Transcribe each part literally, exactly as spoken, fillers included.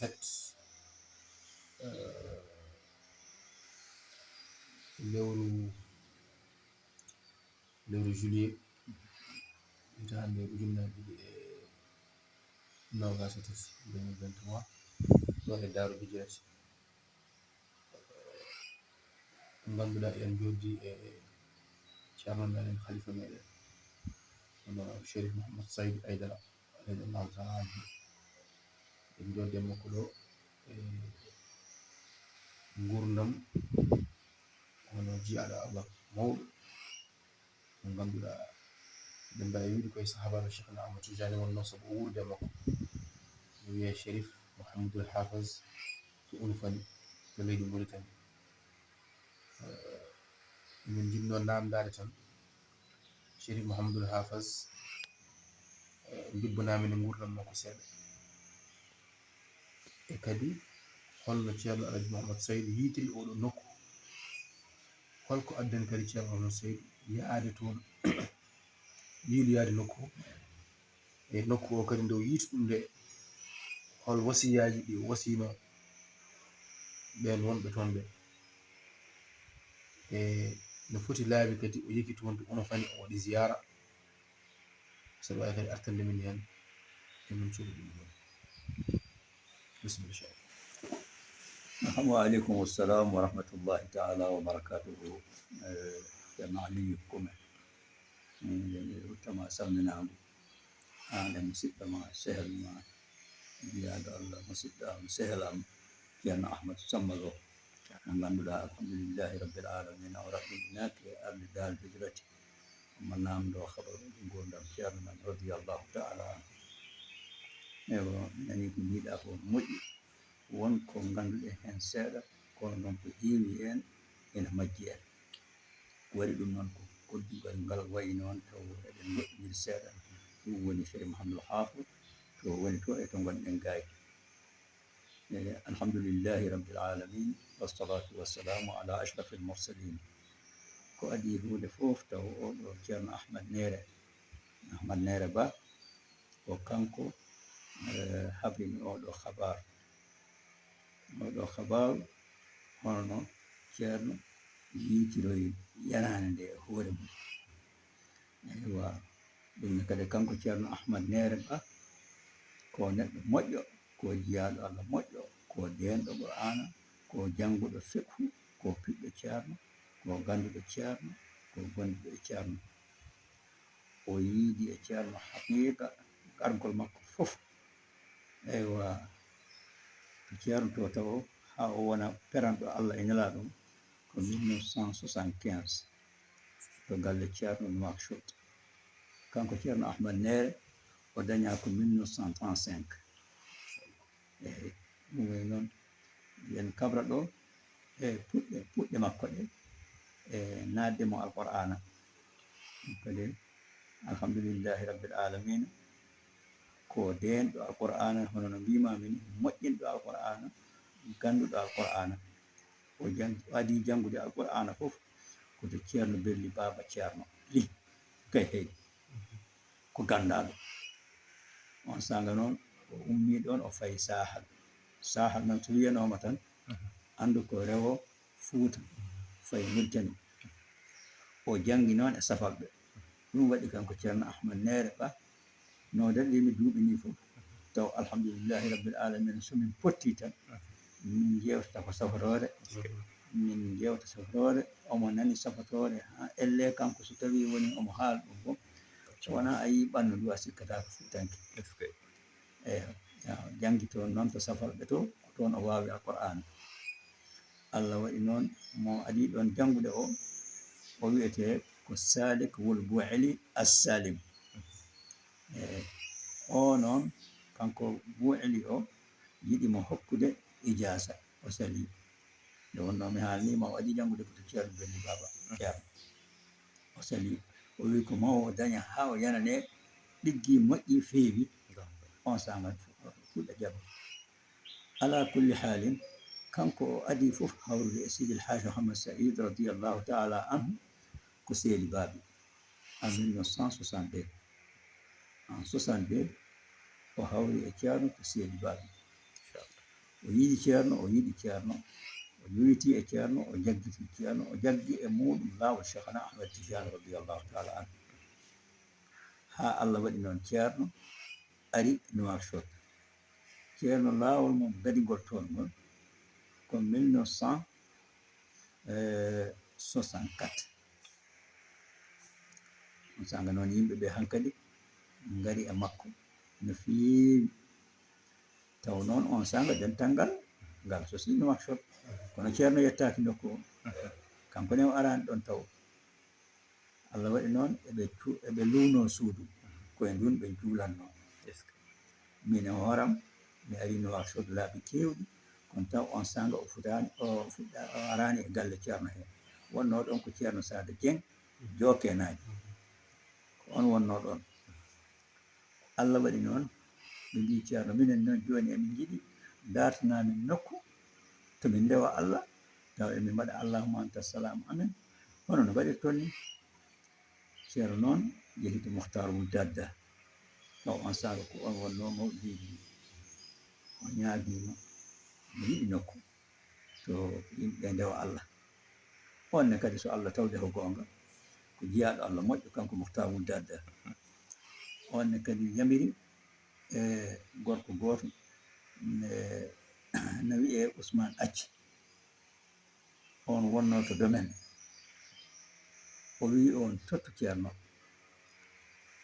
sept, eh, lewru, lewru juillet, hitaande ujunnaji ɗiɗi e noogas e tati, deux mille vingt-trois, ɗo e Daaru Hijrati. Ngannduɗaa, eɗen njooɗdi e Ceerno meɗen, Khalifa meɗen, hono Cherif Mouhammad Saïd Aidara, radiyallahu taala anhu. En njooɗdi e makko ɗo e nguurndam, hono jiyaaɗo Allah mawɗo, mo ngannduɗaa, eɗen mbaawi wiide koye sahaabaaɓe Cheikhna Ahmad Tijani wonnoo, sabu o wuurdi e makko. Ene wiyee Cherif Mouhamadul Hafiz to Unufani, to leydi Mauritanie. Eh, min njiɗnoo naamndaade tan Cherif Mouhamadul Hafiz, eh, njubbana min e nguurndam makko seeɗa. E kadi, holno Ceerno Alhaji Mouhammad Saïd yiytiri oɗo nokku? Holko addani kadi Ceerno Mouhammad Saïd yaade toon, yiiloyaade nokku o? E nokku o kadi, nde o yiyti ɗum nde, hol wasiyaaji ɗi o wasiyno ɓeen wonɓe toon ɓe? E no foti laabi kadi o yehi toon to Unufani, o waɗi ziyaara? Saɗa waawi kadi artande min heen, e min cuuɗa ɗum ɗoon. Bisimilla, Cheikh. Wa aleykum salam wa rahmatullahi taala wa barakatuhu. Eh, Ceerno Aliyu Kume. Min ruttama salminaango. Aan e musidɗo ma, sehel ma, jiyaaɗo Allah, musidɗo am, sehel am, Ceerno Ahmad Samma Lo. Mo ngannduɗaa, alhamdulillahi rabbil alamina, o raɓɓiɗinaaki e arde Daaru Hijrati. Omo naamndoo habaruuji nguurndam Ceerno men, radiyallahu taala anhu. Ewa, mi nanii ko mbiɗaa ko moƴƴi. Won ko ngannduɗen heen seeɗa, kono noon ko heewi heen ene majji en. Ko waɗi ɗum noon ko koddugol ngal wayi noon, taw eɗen ngoɗɗondiri seeɗa. Ɗum woni Seydi Mouhamadou Haafo, to woni to e to ngonɗen gaay. Eh, alhamdulillahi rabbil alamin, wassalatu wassalamu ala ashrafil mursalin. Ko adii huunde fof, taw oɗo Ceerno Ahmad Neere, Ahmad Neere Ba, ko kanko, eh, habrini oɗo habar. Oɗo habaru, hono no Ceerno yiytiroyi yanaande nde e hoore mum. Eywa, ɗum ne kadi, kanko Ceerno Ahmad Neere Ba, ko neɗɗo moƴƴo, ko jiyaaɗo Allah moƴƴo, ko deenɗo Qur'aana, ko jannguɗo fiqhu, ko ɓiɗɗo Ceerno, ko gannduɗo Ceerno, ko gonduɗo e Ceerno. O yiidi e Ceerno haqiiqa, gargol makko fof. Eywa, to Ceerno to tawo, haa o wona peranɗo Allah e Nelaaɗo mum, ko mille neuf cent soixante-quinze, to galle Ceerno Nouakchott. Kanko Ceerno Ahmad Neere, o dañaa ko mille neuf cent trente-cinq. Eey, ɗum woni noon, eɗen kabra ɗo e puɗɗe, puɗɗe makko ɗe, e naatde mo Alqur'aana. Ɗum kadi, alhamdulillahi rabbil alamina, ko deenɗo Alqur'aana, hono no mbiimaami ni, moƴƴinɗo Alqur'aana, gannduɗo Alqur'aana. O jang-, o adii janngude Alqur'aana fof ko to Ceerno Berli Baaba Ceerno Lih Gayhayɗi, ko ganndaaɗo. On saanga noon, o ummii ɗoon, o fayi Saahal. Saahal noon, so wiyanooma tan, anndu ko rewo Fuuta, fayi Muritani. O janngi noon e safalɓe. Ɗum waɗi kanko Ceerno Ahmad Neere Ba, no daɗi mi duuɓi nii fof, taw alhamdulillahi rabbil alamina, so min potti tan, min njeewtata ko safroore, min njeewta safroore, omo nani safroore, haa ellee kanko so tawii woni omo haala ɗum fof, so wonaa a yii ɓanndu ndu, a sikkataa ko fuutanke. Eeyo, janngi toon noon to safalɓe to, ko toon o waawi Alqur'aana. Allah waɗi noon, mo adii ɗoon janngude o, o wiyetee ko Salik wul Buuheli Assalim. E o noon, kanko Buuheli o, yiɗi mo hokkude ijaasa, o salii. Nde wonnoo mi haalnii ma, o adii janngude ko to Ceerno Belli Baaba Ceerno. O salii. O wii ko maa o daña haa o yananee, ɗiggi, moƴƴi, feewi. On saanga fuɗɗa jaɓa. Ala kulli haalin, kanko o adii fof hawrude e Sidi El Hadj Mouhammad Saïd radiyallahu taala anhu ko Seeli Baabi en mille neuf cent soixante-deux. En soixante-deux, o hawri e Ceerno ko Seeli Baabi. O yiɗi Ceerno, o yiɗi Ceerno, o yowitii e Ceerno, o jaggitii Ceerno, o jaggi e muuɗum laawol Cheikhana Ahmed Tidiane radiyallahu taala anhu. Haa Allah waɗi noon Ceerno ari Nouakchott. Ceerno laawol mum gadingol toon ngol ko mille neuf cent soixante-quatre. On saanga noon yimɓe ɓe hankadi ngari e makko no feewi. Taw noon on saanga dental ngal, ngal sosi Nouakchott. Kono Ceerno yettaaki nokku o. Kanko ne o araani ɗoon taw. Allah waɗi noon eɓe cu-, eɓe luuno suudu. Ko e ndun ɓe juulanno. Min e hooram, mi ari Nouakchott laabi keewɗi, kono taw on saanga o futaani, o fuɗɗa-, o araani e galle Ceerno hee. Wonnoo ɗoon ko Ceerno Saada Jeŋ, Jookeenaaji. Ko on wonnoo ɗoon. Allah waɗi noon, ɓe mbii Ceerno, minen noon jooni emin njiɗi ndaartanaa min nokku to min ndewa Allah, taw emin mbaɗa allahumma anta salam amen, hono no mbaɗirton ni. Ceerno noon yehi to Muhtar Wul Dadda, taw on saanga ko on wonnoo mawɗo leydi ndi. O ñaagiima, o yiɗi nokku to yimɓe ndewa Allah. On ne kadi, so Allah tawde ko goonga, ko jiyaaɗo Allah moƴƴo, kanko Muhtar Wul Dadda. On ne kadi yamiri e gorko gooto, e, na wiyee Ousmane Acci. On wonnoo to Domaine. O wii on, tottu Ceerno.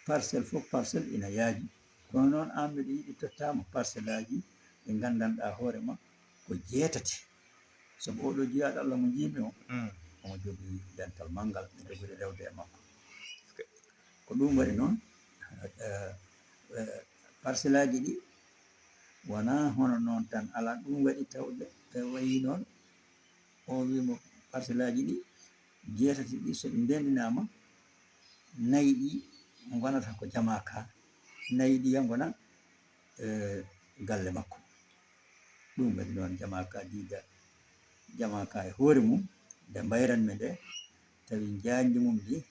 Parcelle fof parcelle ina yaaji. Kono noon, aan mbiɗa yiɗi tottaa mo parcellaaji ɗi nganndanɗaa hoore ma ko jeetati. Sabu oo ɗoo jiyaaɗo Allah mo njiimi o, omo jogii dental manngal, mi jogori rewde e makko. Ko ɗum waɗi noon, eh, eh, parcellaaji ɗi wonaa hono noon tan, alaa, ɗum waɗi tawde, eh, wayi noon, o wii mo parcellaaji ɗi jeetati ɗi, so ɗi ndenndinaama, nayi ɗi ngonata ko jamaa ka, nayi ɗi ya ngona, eh, galle makko. Ɗum waɗi noon jamaa ka diida, jamaa ka e hoore mum, nde mbayranmi nde, tawi njaajndi mum ndi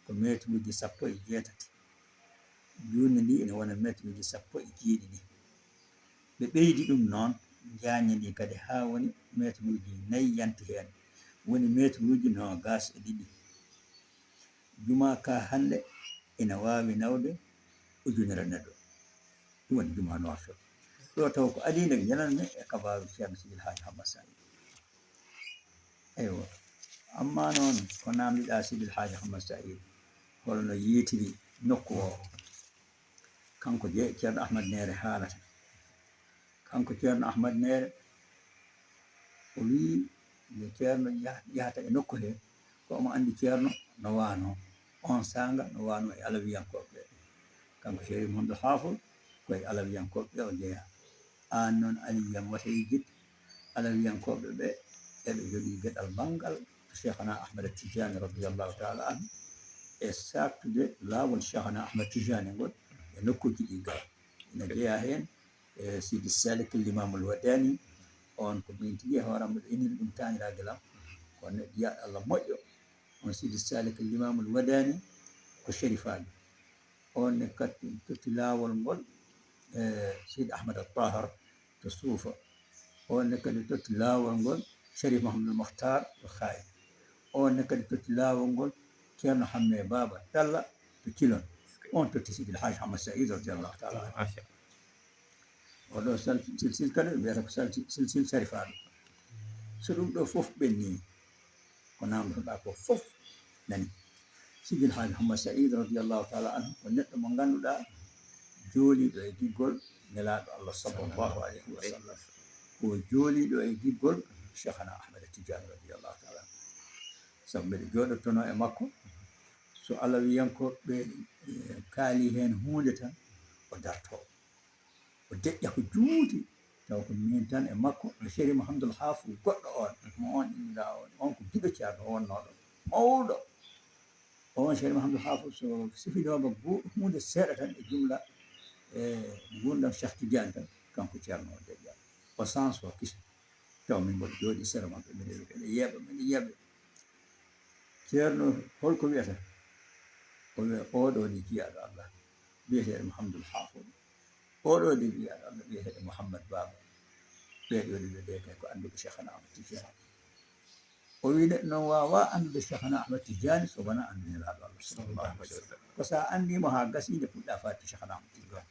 ko meetuuji sappo e jeetati. Njuutndi ndi ina wona meetuuji sappo e jeeɗiɗi. Ɓe ɓeydi ɗum noon, njaajndi ndi kadi haa woni meetuuji nayi yanti heen, woni meetuuji noogaas e ɗiɗi. Jumaa ka hannde ina waawi nawde ujunere neɗɗo. Ɗum woni jumaa Nouakchott. Ɗo taw ko adii nde njananmi e kabaaru Ceerno Sidil Haaji Hammad Saïd. Eywa. Amma noon, ko naamndiɗaa Sidil Haaji Hammad Saïd, holno yeetiri nokku o? Kanko je Ceerno Ahmad Neere haalata. Kanko Ceerno Ahmad Neere, o wii nde Ceerno yah-, yahata e nokku he, ko omo anndi Ceerno no waano, on saanga no waano e Alawiyankooɓe ɓe. Kanko Sherif Mouhamadou Hafouz, ko e Alawiyankooɓe ɓe o jeyaa. Aan noon, Aliyan wata yejjit, Alawiyankooɓe ɓe, eɓe jogii geɗal manngal to Cheikhana Ahmad Tijani radiyallahu taala anhu, e saaktude laawol Cheikhana Ahmad Tijani ngol e nokkuuji ɗi gaa. Ina jeyaa heen e Sidi Salik Limamul Wadani, on ko min tigi e hooram mbiɗo iniri ɗum taaniraagal am, kono neɗɗo jiyaaɗo Allah moƴƴo, on Sidi Salik Limamul Wadani ko Sherifaajo. On ne kadi totti laawol ngol, e, Seydi Ahmad Al Tahar to Suufa. On ne kadi totti laawol ngol Sherif Mahamadou Mokhtar to Khaye. On ne kadi totti laawol ngol Ceerno Hamme Baba Talla to Cilon. On totti Seydi El Hadj Hamad Saïd radiyallahu taala anhu. Masha Allah. Oɗo sal-, silsil kadi ɓe mbiyata ko sal-, silsil sarifaaɓe. So ɗum ɗo fof ɓenni, ko namdotoɗaa ko fof nani. Sidi El Hadj Hamad Saïd radiyallahu taala anhu ko neɗɗo mo ngannduɗaa jooliiɗo e giggol Nelaaɗo Allah sallallahu alayhi wa sallam. Ko jooliiɗo e giggol Cheikhana Ahmad Tidiane radiyallahu taala anhu. Sabu mbeɗa jooɗotonoo e makko, so Alawiyankooɓe, eh, kaali heen huunde tan, o dartoo. O deƴƴa ko juuti, taw ko min tan e makko, no Sherif Mahamadou Hafouz goɗɗo on, mo on innira on, on ko giɗo Ceerno wonnooɗo, mawɗo. On Sherif Mahamadou Hafouz so sifinooma gu-, huunde seeɗa tan e jumla, e nguurndam Cheikh Tidiane tan, kanko Ceerno o deƴƴa. O sens o kisi. Taw min mboɗo jooɗi sera maɓɓe, miɗo, miɗo yeeɓa, miɗo yeeɓa. Ceerno, holko wiyata? O wiya, "Oɗo ni jiyaaɗo Allah, biyeteeɗo Mouhamadoul Hafoud. Oɗo ni jiyaaɗo Allah, biyeteeɗo Mouhammad Baba." Ɓeeɗo ɗiɗo ɓe kay ko annduɓe Cheikhana Ahmad Tijani. O wi neɗɗo noon waawaa anndude Cheikhana Ahmad Tijani so wonaa anndude Nelaaɗo Allah sallallahu alaihi wasallam. Ko so a anndii mo haa gasii nde puɗɗaa faade Cheikhana Ahmad Tijani.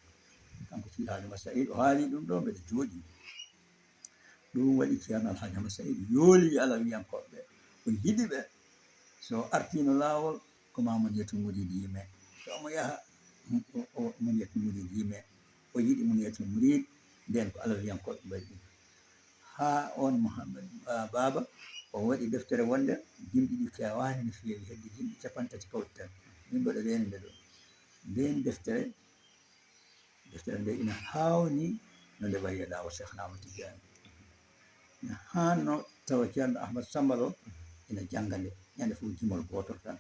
Kanko Sidi Haaji Ahmad Saïd o haali ɗum ɗo mbeɗa jooɗii. Ɗum waɗi Ceerno Alhaji Ahmad Saïd yooli Alawiyankooɓe ɓe, o yiɗi ɓe. So artiino laawol ko ma Muniyatul Murid yime. So omo yaha o Muniyatul Murid yime. O yiɗi Muniyatul Murid, ndeen ko Alawiyankooɓe mbaɗi ɗum. Haa oon Mouhammad Baaba o waɗi deftere wonde jimɗi ɗi keewaani no feewi, hedde jimɗi capanɗe tati kawti tan. Min mbaɗa reenude ɗo ndeen deftere. Deftere nde ina haawni no nde wayi e laawol Cheikh Ahmad Tijani. Ina haanno tawa Ceerno Ahmad Samba Lo ina jannga nde ñande fof jimol gootol tan.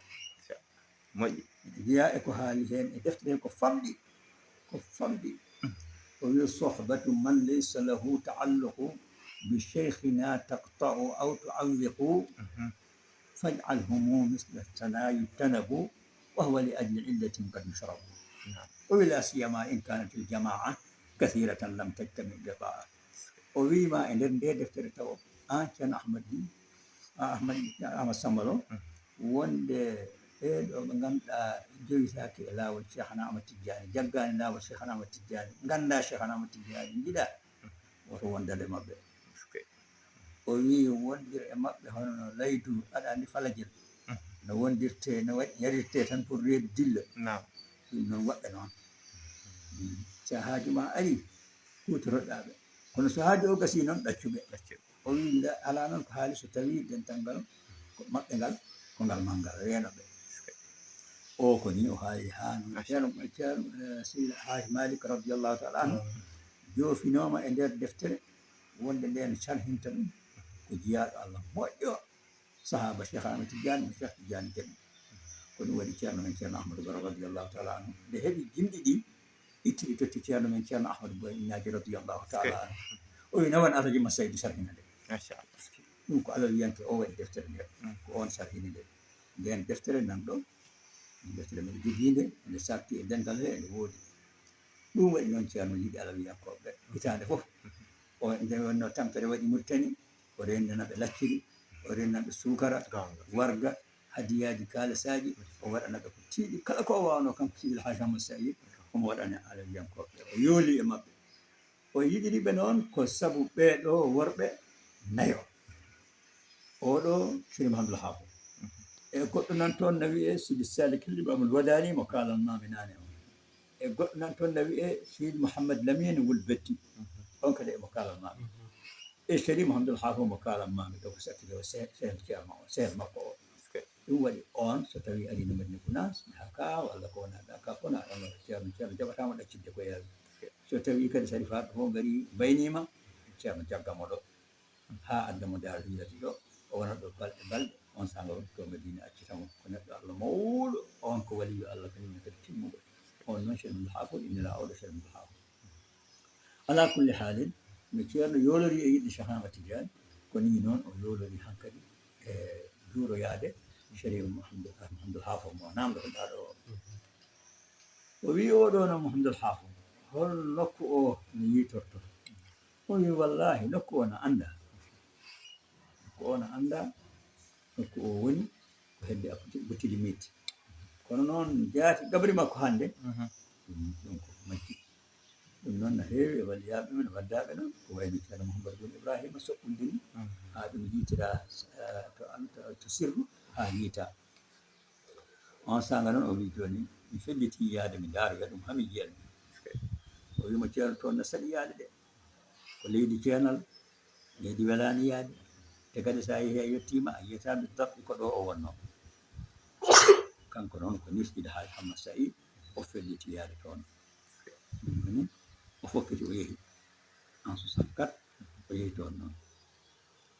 Moƴƴi. Ina jeyaa e ko haali heen e deftere heen ko famɗi, ko famɗi. O wi: "Sohbatu man laysa lahu taalluqu bi cheikhina taqtau aw tuawiqu, faj'alhumu misla sana yujtanabu, wa huwa li ajli illatin qad yushrabu." O wi: "La siyama in kanat al jamaa kathiratan lam tajtami bi taa." O wiima e nder nde deftere tawo aan Ceerno Ahmad ni, Ahmad, Ahmad Samba Lo, wonde ɓeeɗo ɓe ngannduɗaa jowitaaki e laawol Cheikhana Ahmad Tijani, jaggaani laawol Cheikhana Ahmad Tijani, nganndaa Cheikhana Ahmad Tijani, njiɗaa, woto wondande maɓɓe. O wii wondir e maɓɓe hono no laydu aɗa anndi falajel. No wondirte, no waɗi yarirte tan pour reedu dilla. Naam. Ɗum noon waɗɓe noon. So haaju ma ari, kuutoroɗaa ɓe. Kono so haaju o gasii noon, ɗaccu ɓe. O wii nda alaa noon ko haali so tawii dental ngal ko maɓɓe ngal, ko ngal manngal, reeno ɓe. O ko ni o haali haa noon. Ceerno, Ceerno, eh, Seydi Haaji Malik radiyallahu taala anhu joofinooma e nder deftere wonde ndeen sarhinta ɗum ko jiyaaɗo Allah moƴƴo, sahaaba Cheikh Ahmed Tidiane, mo Cheikh Tidiane jaɓi. Ko ɗum waɗi Ceerno men Ceerno Ahmadou Baro radiyallahu taala anhu, nde heɓi jimɗi ɗi, itti ɗi totti Ceerno men Ceerno Ahmadou Baro Innaji radiyallahu taala anhu. O wi nawan Alhaji Masaydi sarhina nde. Machallah. Ɗum ko Alawiyanke o waɗi deftere nde, ko on sarhini nde. Nden deftere nan ɗo, deftere men jogiinde, nde sarti e dental he, nde woodi. Ɗum waɗi noon Ceerno yiɗi Alawiyankooɓe hitaande fof. O nde wonno tampere waɗi Mauritanie, o rennana ɓe lacciri, o rennana ɓe suukara, warga, hadiyaaji kaalisaaji, o waɗana ɓe ko tiiɗi kala ko o waawnoo kanko Seydi El Hadji Ahmad Saïd, omo waɗana Alawiyankooɓe. O yooli e maɓɓe. O yiɗiri ɓe noon ko sabu ɓee ɗoo worɓe nayo. Oɗo Seydi Mahamadul Haafo. E goɗɗo nan toon na wiyee Seydi Salik Ibn Abdul Wadaani mo kaalan maami naane on. E goɗɗo nan toon na wiyee Seydi Mouhammad Lamine Wul Betti. On kadi emo kaalan maami. E Seydi Mahamadul Haafo mo kaalan maami ɗo ko sakkito o sehel ceerno o, sehel makko o. Ɗum waɗi on so tawii arii no Madina Gunaas, mi haka walla ko wonaa ɓe haka fof na ɗon ceerno, ceerno jaɓataama ɗaccitde ko yaawi. So tawii kadi sarifaaɓe fof ngarii mbayniima, ceerno jaggamo ɗo. Haa adda mo Daaru Hijrati ɗo, o wona ɗo balɗe balɗe, on saanga rutto Madina accita mo. Ko neɗɗo Allah mawɗo, on ko waliyu Allah kañum ne kadi timmuɗo. On noon Ceerno Abdul Haafo, innira oɗo Ceerno Abdul Haafo. Alaa kulli haalin, no ceerno yoolori e yiɗde Cheikh Ahmad Tidiane, ko nii noon o yoolori hankadi e juuroyaade Sherif Mouhamadou, Mouhamadou Haafo mo naamndotoɗaa ɗo o. O wii oɗo no Mouhamadou Haafo, hol nokku o no yiitorto? O wii wallaahi nokku o no anndaa. Ko o no anndaa, nokku o woni ko hedde Abdou Boutili Miit. Kono noon jaati gabri makko hannde, ɗum, ɗum ko majji. Ɗum noon no heewi e walliyaaɓe men, waddaaɓe noon, ko wayno Ceerno Mouhamadou Boun Ibrahima Soɓɓundini, haa ɗum yiytiraa, eh, to an-, to, to sirru, haa yiytaa. On saanga noon o wii jooni mi fellitii yaade mi ndaaroya ɗum haa mi yiya ɗum. O wii mo Ceerno toon no saɗi yaade de. Ko leydi ceenal, leydi welaani yaade. Te kadi so a yehii a yettiima a yiyataa mi daɓɓi ko ɗo o wonnoo. Kanko noon ko nirɗiɗo Haaj Hammat Sa'iid o fellitii yaade toon. Ɗum woni o fokkiti o yehi. En soixante-quatre o yehi toon noon.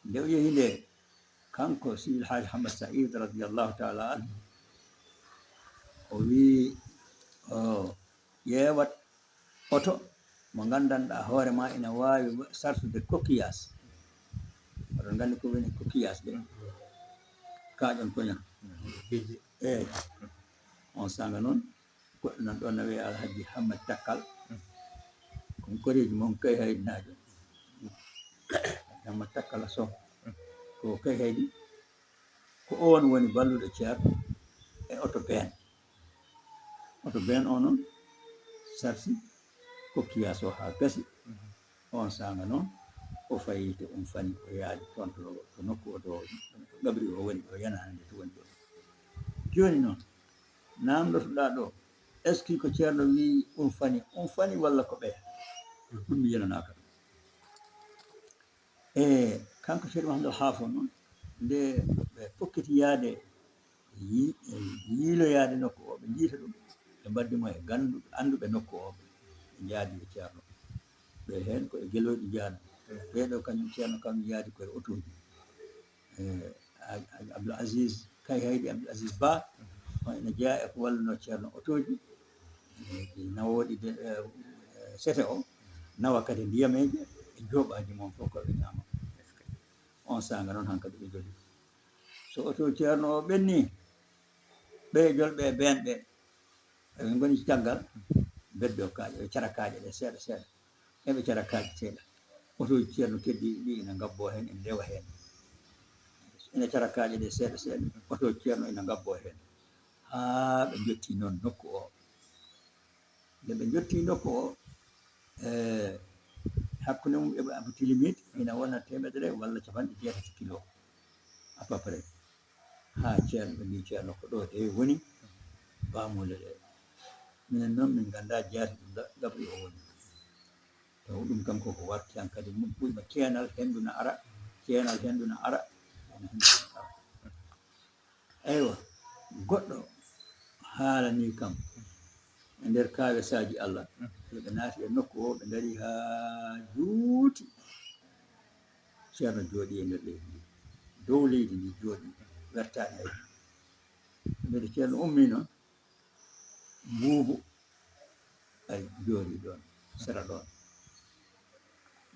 Nde o yehi nde, kanko Seydi El Hadji Hammat Saïd radiyallahu taala anhu, o wii, o ƴeewat oto mo nganndanɗaa hoore maa ina waawi sarsude coquillage. Oɗon nganndi ko woni coquillage de? Kaaƴon koña. Eeyi. On saanga noon, goɗɗo nan ɗoon na wiyee Alhaji Hammat Takkal. Ko koreeji mon kay haydnaajo. Amma Takkala Soh, ko Kayhayɗi, ko oon woni balluɗo Ceerno e oto been. Oto been o noon sarsi kokkiyaa Soh haa gasi. Oon saanga noon, o fayi to Unfani, o yaadi toon to, to nokku o, to gabri o woni ɗo, yanaande to woni ɗo. Jooni noon, naamndotoɗaa ɗo, est-ce que ko Ceerno wii Unfani, Unfani walla ko ɓeya? Ɗum mi yenanaaka ɗum. E kanko Ceerno Mahamadou Haafo noon, nde ɓe pokkiti yaade, yi-, e yiiloyaade nokku o, ɓe njiita ɗum, ɓe mbaddi mo e ganndu-, annduɓe nokku o, ɓe njaadi e Ceerno. Ɓe heen ko e gelooɗi njaadi. Ɓee ɗo kañum Ceerno kam yaadi ko e otooji. E, Aj-, Aj-, Abdoul Aziz, Kayhayɗi Abdoul Aziz Ba, on ina jeyaa e ko wallunoo Ceerno otooji, e, ɗi nawooɗi de, e, e, sete o, nawa kadi ndiyameeje e jooɓaaji mum fof ko ɓe ñaama. On saanga noon hankadi ɓe joli. So oto Ceerno o ɓenni, ɓe jolɓe e been ɓe, eɓe ngoni caggal, beddo kaaƴe, ɓe cara kaaƴe ɗe seeɗa seeɗa. Eɓe cara kaaƴe seeɗa. Otooji Ceerno keddiiɗi ɗi ina ngabboo heen, ina ndewa heen. Ina cara kaaƴe ɗe seeɗa seeɗa. Otooji Ceerno ina ngabboo heen. Haa ɓe njottii noon nokku o. Nde ɓe njottii nokku o, e, hakkunde mum e Abu Tilimit ina wona teemedere walla capanɗe jeetati kilo, à peu près. Haa Ceerno, ɓe mbii Ceerno, ko ɗo de woni baamuule ɗe. Minen noon min nganndaa jaati ɗum ga-, gabri o woni. Taw ɗum kam koko warti hankadi, mum ɓuyma ceenal henndu na ara, ceenal henndu na ara, ceenal henndu na ara. Eywa, goɗɗo haalanii kam e nder kaawesaaji Allah, ɓe naati e nokku o, ɓe ngari haa juuti. Ceerno jooɗii e nder leydi ndi, dow leydi ndi jooɗii, wertaani hay. Mbeɗa Ceerno ummii noon, mbuubu, ay, jooɗii ɗoon, sera ɗoon.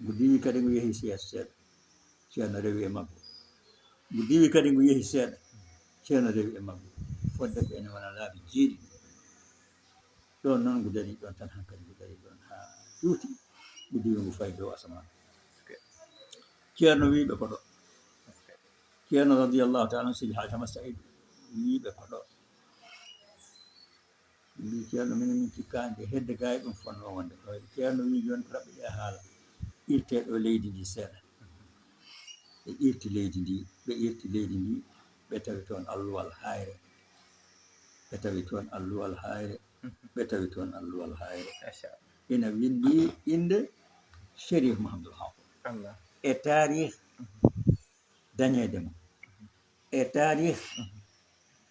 Ngu diwi kadi ngu yehi seeɗa seeɗa, Ceerno rewi e maggu. Ngu diwi kadi ngu yehi seeɗa, Ceerno rewi e maggu. Fodde ko ene wona laabi jeeɗiɗi. Ɗoon noon ngu darii ɗoon tan, hankadi ngu darii ɗoon haa juuti, ngu diwi ngu fayi dow asamaan. Ceerno wii ɓe ko ɗo. Ceerno radiyallahu taala anhu, Seydi Haaji Ahmad Saïd wii ɓe ko ɗo. Ɓe mbii, "Ceerno, minen min cikkaani de hedde gaa e ɗum fotnoo wonde." Ɗo Ceerno wii, "Jooni ko raɓɓiɗe e haala, irtee ɗo leydi ndi seeɗa." Ɓe irti leydi ndi, ɓe irti leydi ndi, ɓe tawi toon alluwal haayre. Ɓe tawi toon alluwal haayre. Ɓe tawi toon alluwal haayre. Ina winndi innde Cherif Mahamadul Haafid. E taarih dañeede mo, e taarih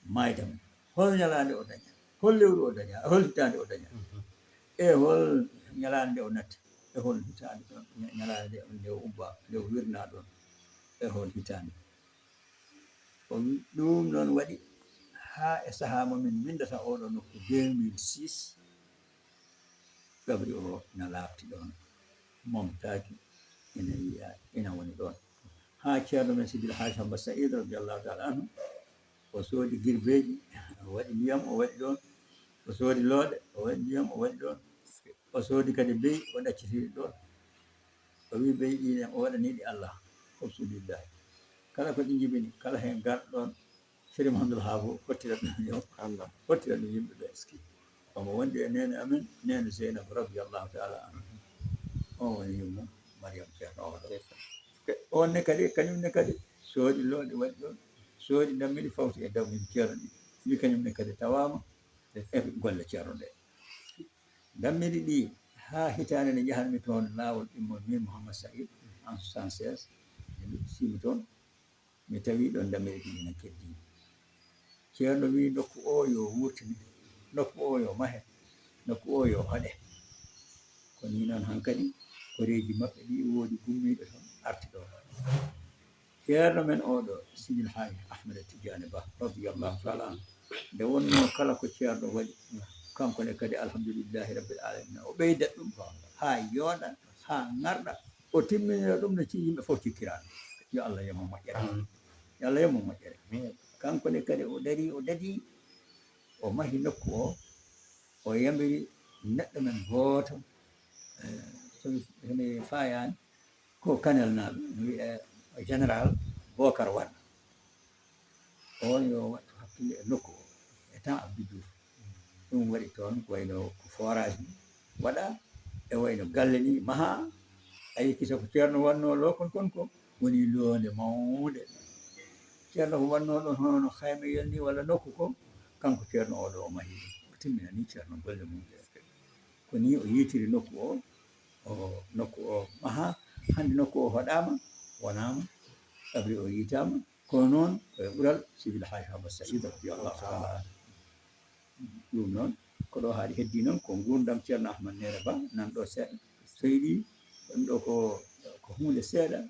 maayde mo. Hol ñalaande o dañaa? Hol lewru o dañaa? Hol hitaande o dañaa? E hol ñalaande o natti? E hol hitaande ɗoon? Ña-, ñalaande nde o ubbaa, nde o wirnaa ɗoon? E hol hitaande? O wi-, ɗum noon waɗi haa e sahaa mo min winndata oɗo nokku deux mille six, gabri o na laaɓti ɗoon, momtaaki, ina yiya, ina woni ɗoon. Haa ceerno men Sidil Haaji Hamba Saïd radiyallahu taala anhu, o soodi girbeeji, o waɗi ndiyam, o waɗi ɗoon. O soodi looɗe, o waɗi ndiyam, o waɗi ɗoon. O soodi kadi beyi, o ɗacciti ɗoon. O wi beyi ɗi ne, o waɗani ɗi Allah, hobsu lillahi. Kala ko ɗi njibini, kala heen garɗo ɗoon, Seydi Mahamadul Haafo hottira ɗum yo, Allah. Hottira ɗum yimɓe ɓe. Omo wondi e neene amen, neene Zeynab radiyallahu taala anha. On woni yumma Mariam Ceerno Omar. On ne kadi, kañum ne kadi, soodi looɗe waɗi ɗoon, soodi dammiɗi fawti e dammiɗi Ceerno ɗi. Wi kañum ne kadi tawaama e golle Ceerno ɗe. Dammiɗi ɗi, haa hitaande nde njahanmi toon laawol ɗimmol min Mouhammad Saïd, en soixante-seize, mi luttitiimi toon, mi tawi ɗoon dammiɗi ɗi ina keddii. Ceerno wii nokku o yo wuurtine, nokku o yo mahe, nokku o yo hoɗe. Ko nii noon hankadi, koreeji maɓɓe ɗi woodi gummiiɗo toon, arti ɗoon. Ceerno men oɗo, Sidil Haaji Ahmada Tijaani Ba, radiyallahu taala anhu, nde wonnoo kala ko ceerno waɗi, kanko ne kadi, alhamdulillahi rabbil alamina, o ɓeydat ɗum haa yooɗa, haa ŋarɗa, o timminira ɗum no ci-, yimɓe fof cikkiraano. Yo Allah yoɓ mo moƴƴere. Amin. Yo Allah yoɓ mo moƴƴere. Amin. Kanko ne kadi o darii, o dadii, o mahi nokku o, o yamiri neɗɗo men gooto, eh, so mi, so mi faayaani, Ko Kanel naaɓe, no wiyee Général Bokar Wan. On yo waɗtu hakkille e nokku o, e temps Abdou Diouf. Ɗum waɗi toon ko wayno ko forage ni waɗa, e wayno galle ni maha. A yikki so ko Ceerno wannoo ɗo kon kon ko woni loonde mawnde. Ceerno ko wannoo ɗon hono no Xaymeyel ni walla nokku ko, kanko Ceerno o ɗo o mahi ɗum. O timmina ni Ceerno golle mum ɗe. Ko ni o yiytiri nokku o, o nokku o maha. Hannde nokku o hoɗaama, wonaama, qabri o yiytaama. Kono noon ko e ɓural Sidil Haaji Ahmad Saïd radiyallahu taala anhu. Ɗum noon ko ɗo haaɗi heddi noon ko nguurndam Ceerno Ahmad Neere Ba nan ɗo seeɗa. Seydi ɗum ɗo ko, ko huunde seeɗa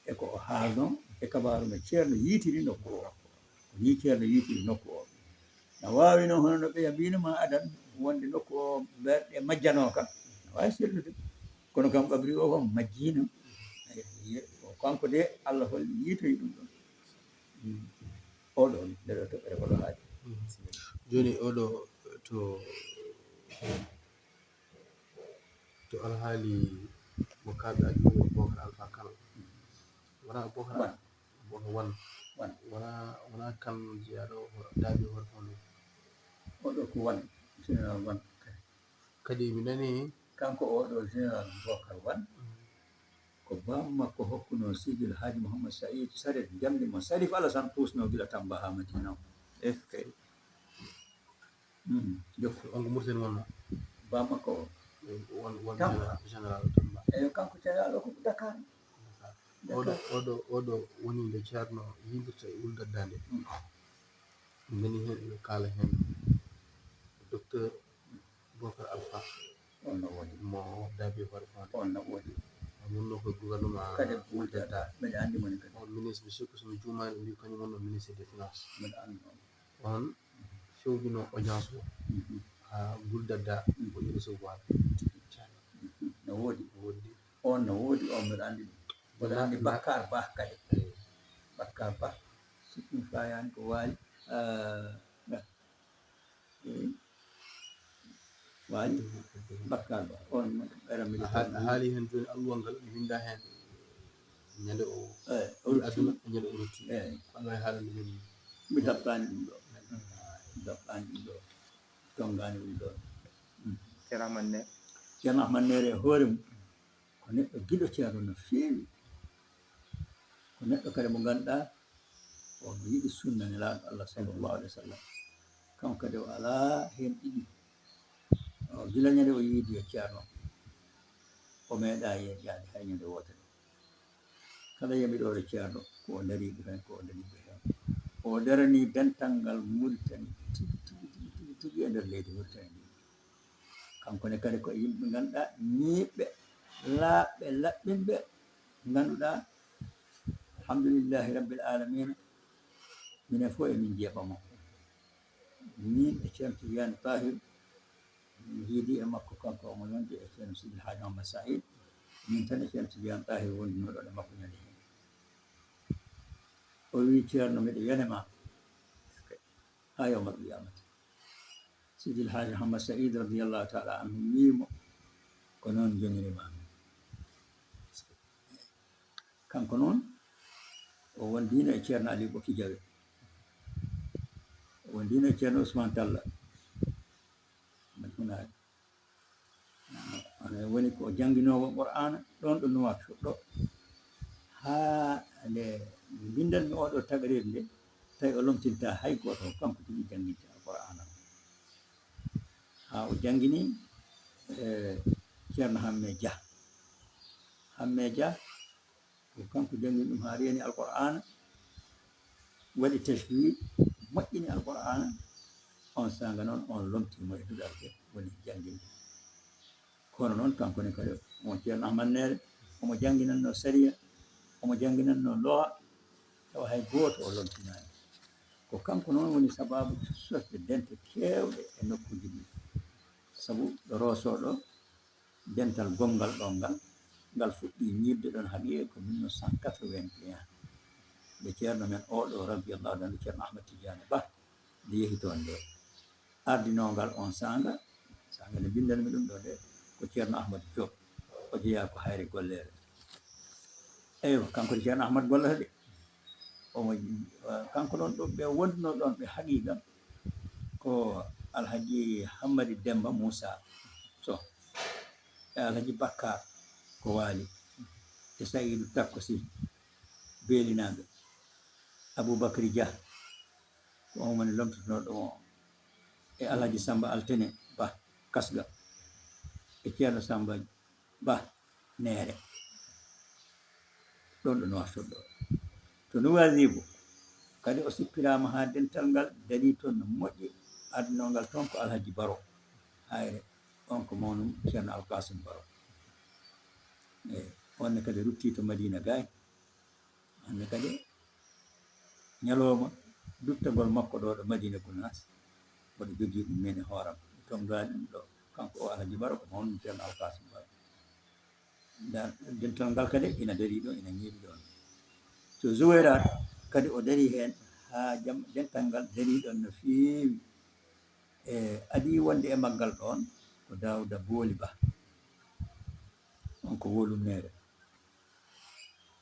e ko o haalno e kabaaru no Ceerno yiytiri nokku o. Ko ni Ceerno yiytiri nokku o. Na waawi noon hono no ɓeya mbino ma adan wonde nokku o berɗe majjanooka. Na waawi sellude. Kono kam qabri o kam majjiino. Kanko de Allah holli yiytoyi ɗum ɗon. Oɗo nde ɗo toɓɓere ko ɗo haaɗi. Jooni oɗo to, to alhaali mo kaaɓe aduna Bokar Alfa Kala. Wona Bokar Wan. Bokar Wan. Wan. Wona, wona kan jeyaɗo daabi hoore fawde. Oɗo ko Wan. Général Wan. Kadi mi nani kanko oɗo Général Bokar Wan. Ko bammakko hokkuno Sidil Haaji Mouhammad Saïd saret jamndi mo Sarif Alassane puusno gila Tamba haa Madina o. Eske. Jokku. On ko Murten wonno. Bammakko o. Won, won Tamba. Général, général Tamba. Eyo, kanko général o ko Dakar. Oɗo, oɗo, oɗo woni nde Ceerno yimbirta e wul daddande. Ngani heen ene kaala heen docteur Bokar Alfa. On no woodi. Mo daabi hoore fawde. On no woodi. O wonno ko gouvernement kadi Dadda. Mbeɗa anndi mo ni kadi. On ministre, mi sikku so mi juumaani, mbi kañum wonno ministre des finances. Mbeɗa anndi on. On fewjuno audience o. Haa Dadda o yiɗi recevoir. No woodi. No woodi. On no woodi, on mbeɗa anndi ɗum. Mbeɗa anndi Bakkar Ba kadi. Bakkar Ba, sikku mi fayaani ko waali. Ah, Eey. Waali. Bakkar Ba. On ɓeɗa mbiɗa a haali heen jooni alluwal ngal mi winnda heen ñande o. Eey, o rutti. Aduna e ñande o rutti. Eey. Ko Allah e haalande min. Mi daɓɓaani ɗum ɗo. Mi daɓɓaani ɗum ɗo. Tonngaani ɗum ɗo. Ceerno Ahmad Neere. Ceerno Ahmad Neere e hoore mum. Ko neɗɗo giɗo Ceerno no feewi. Ko neɗɗo kadi mo ngannduɗaa, o no yiɗi sunna Nelaaɗo Allah sallallahu alaihi wa sallam. Kanko kadi o alaa heen ɗiɗi. O gila ñande o yiidi e Ceerno, o meeɗaa yeeƴaade hay ñande wootere. Kala yamiroore Ceerno, ko o dariiɗo heen, ko o dariiɗo heen. O daranii dental ngal Muritani tigi, tigi, tigi, tigi, tigi e nder leydi Muritani ndi. Kanko ne kadi ko e yimɓe ngannduɗaa ñiiɓɓe, laaɓɓe, laɓɓinɓe, ngannduɗaa, alhamdulillahi rabbil alamina, minen fof emin njeeɓa mo. Min e Ceerno Tidiane Tahir, min njiidi e makko, kanko omo yonde e Ceerno Sidil Haaji Ahmad Saïd, min tan e Ceerno Tidiane Tahir wondunoɗo e makko ñande heen. O wii, "Ceerno, miɗo yone ma haa yawmal qiyamati." Sidil Haaji Ahmad Saïd radiyallahu taala anhu wii mo, "Ko noon njoniri ma min." Kanko noon, o wondiino e Ceerno Aliou Ɓokki Jawe. O wondiino e Ceerno Ousmane Talla. Mbaɗi hunaade. Ana woni ko jannginoowo Qur'aana ɗoon ɗo Nuwaasot ɗo. Haa nde mbinndanmi oɗo taqriir nde, tawi o lomtinta hay gooto, kanko tigi jannginta Qur'aana. Haa o janngini, eh, Ceerno Hamme Jah. Hamme Jah, ko kanko janngini ɗum haa reeni Alqur'aana, waɗi tajwiid, moƴƴini Alqur'aana. On saanga noon, on lomtii mo e duɗal he woni jannginde. Kono noon, kanko ne kadi, omo Ceerno Ahmad Neere, omo jannginannoo sariya, omo jannginannoo loi, tawa hay gooto o lomtinaani. Ko kanko noon woni sabaabu sosde dente keewɗe e nokkuuji ɗi. Sabu ɗo Roso ɗo, dental gomngal ɗon ngal, ngal fuɗɗii ñiiɓde ɗon haqiiqa ko mille neuf cent quatre-vingt et un. Nde Ceerno men oo ɗo, radiyallahu anhu, Ceerno Ahmad Tidiane Ba, nde yehi toon nde. Ardinoo ngal on saanga, saanga nde mbinndanmi ɗum ɗo nde, ko Ceerno Ahmad Diop, o jeyaa ko Hayre Golleere. Eywa, kanko ko Ceerno Ahmad gollata de. Omo, kanko ɗon ɗo ɓe wonduno ɗon ɓe haqiqa ko Alhaji Hammadi Demba Moussa Soh e Alhaji Bakkar ko waali e Sayidu Takko Sy Beelinaaɓe, Aboubacry Dia ko on woni lomtotonooɗo mo e Alhaji Samba Altine Ba Kasga e Ceerno Samba Ba Neere. Ɗon ɗo Nouakchott ɗo. To Nouadhibou kadi o sippiraama haa dental ngal darii toon no moƴƴi, adnongal toon ko Alhaji Baro Hayre, on ko mawnum Ceerno Alkasim Baro. Eyi, on ne kadi ruttii to Madina Gaay. Hannde kadi ñalooma duttagol makko ɗo ɗo Madina Gunaas, mboɗo jogii ɗum min e hooram. Toon ngaali ɗum ɗo, kanko o Alhaji Baro ko mawnum Ceerno Alkasim Baro. Nda dental ngal kadi ina darii ɗo, ina ñiiɓi ɗon. To Zuwayraat kadi o darii heen haa jam, dental ngal darii ɗon no feewi. E adii wonde e maggal ɗoon ko Daawda Booli Ba. On ko Wolumneere.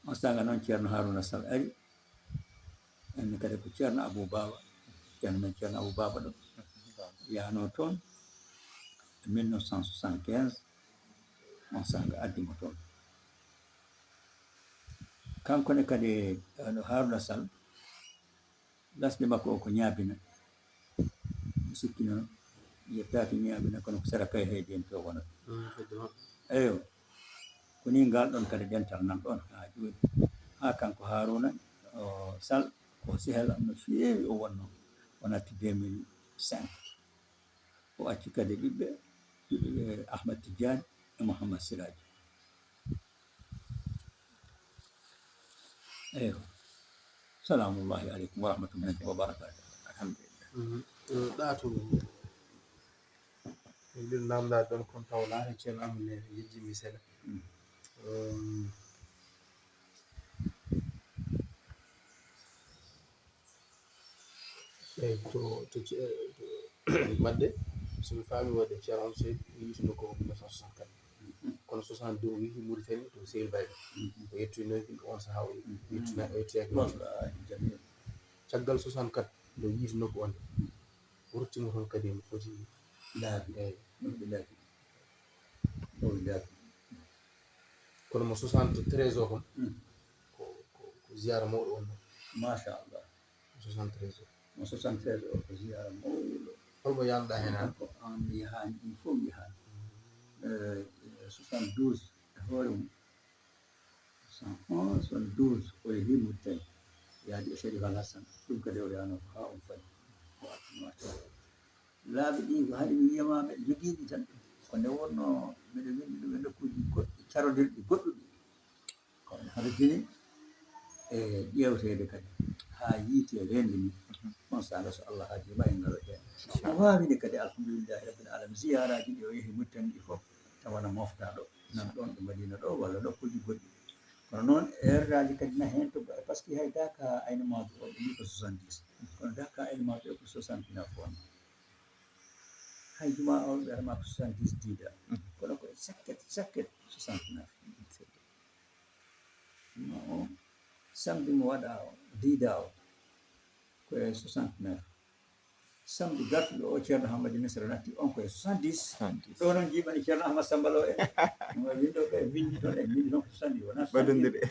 On saanga noon Ceerno Haruna Sall ari. En kadi ko Ceerno Abou Baba, Ceerno men Ceerno Abou Baba ɗo yaano toon e mille neuf cent soixante-quinze, on saanga addi mo toon. Kanko ne kadi, eh, no Haruna Sall, lasde makko o ko Ñaabina. Mi sikki noon yettaaki Ñaabina, kono ko sera kay heydi en to wonata. Mm, heydi maɓɓe. Eyo, ko ni ngal ɗon kadi dental nan ɗon haa jooni. Haa kanko Haruna, o, Sall, ko sehel am no feewi o wonno, o natti deux mille cinq. O acci kadi ɓiɓɓe, ɓiɓɓe Ahmad Tidiane e Mouhammad Siraji. Eyo. Salamullahi aleykum wa rahmatullahi wa barakatuh. Alhamdulillah. Mhm. Eh, ɗa to min namda ɗon kon taw laare Ceerno Amadou Nene yejjimi seeɗa. Mm. Ehm, Eyi, to, to ce-, to, wadde, so mi faami wadde, Ceerno Oumar Seydi yiituno ko mille neuf cent soixante-quatre. Kono soixante-deux o yehi Mauritanie to Sehil Bayɓe. O yettoynoki on sahaa o yettina-, o yettoyaki Mauritanie. Caggal soixante-quatre nde yiituno ko on, o ruttimo toon kadi mo foti laabi. Eyi. Kono mo soixante-treize o kon, ko, ko, ko ziyaara mawɗo on. Machallah. Soixante-treize o. Mo soixante-treize o ko ziyaara mawɗo. Holmo yaanɗa heen han? Ko aan mi yahaani, ɗum fof mi yahaani. Eh, soixante-douze e hoore mum. Soixante-onze, soixante-douze, o yehii Mauritanie. Yaadi e Sherif Al Hassan. Ɗum kadi o yaano ko haa on fadi. O arti, machallah. Laabi ɗi ko haɗi mi wiyama mbeɗa jogii ɗi tan. Ko nde wonno mbeɗa winndi ɗum e nokkuuji goɗɗi, carodirɗi goɗɗuɗi. Kono hara jini e ƴeewteede kadi haa yiiti e reendi ni. On saanga so Allah haajii ma en ngaro heen. No waawide kadi, alhamdulillahi rabbil alamin, ziyaaraaji ɗi o yehi Mauritanie ɗi fof, tawana moftaaɗo nan ɗoon ɗo Madina ɗo walla nokkuuji goɗɗi. Kono noon, erraaji kadi na heen to, par ce que hay Daka Ayni Maodo o, ɓe mbi ko soixante-dix. Kono Daka Ayni Maodo o ko soixante-neuf won. Hay Juma o, ɓe rema ko soixante-dix Dida. Kono ko sakket, sakket soixante-neuf. Juma o, samedi mo waɗa o, Dida o, ko e soixante-neuf. Samedi gartuɗo o, Ceerno Hammadi Misra natti, on ko e soixante-dix. Soixante-dix. Ɗo noon jiiɓani Ceerno Ahmad Samba Lo en. Mo winndo ɓe, winndi toon en, winndi toon ko soixante-dix, wonaa soixante-dix. Ɓadondire.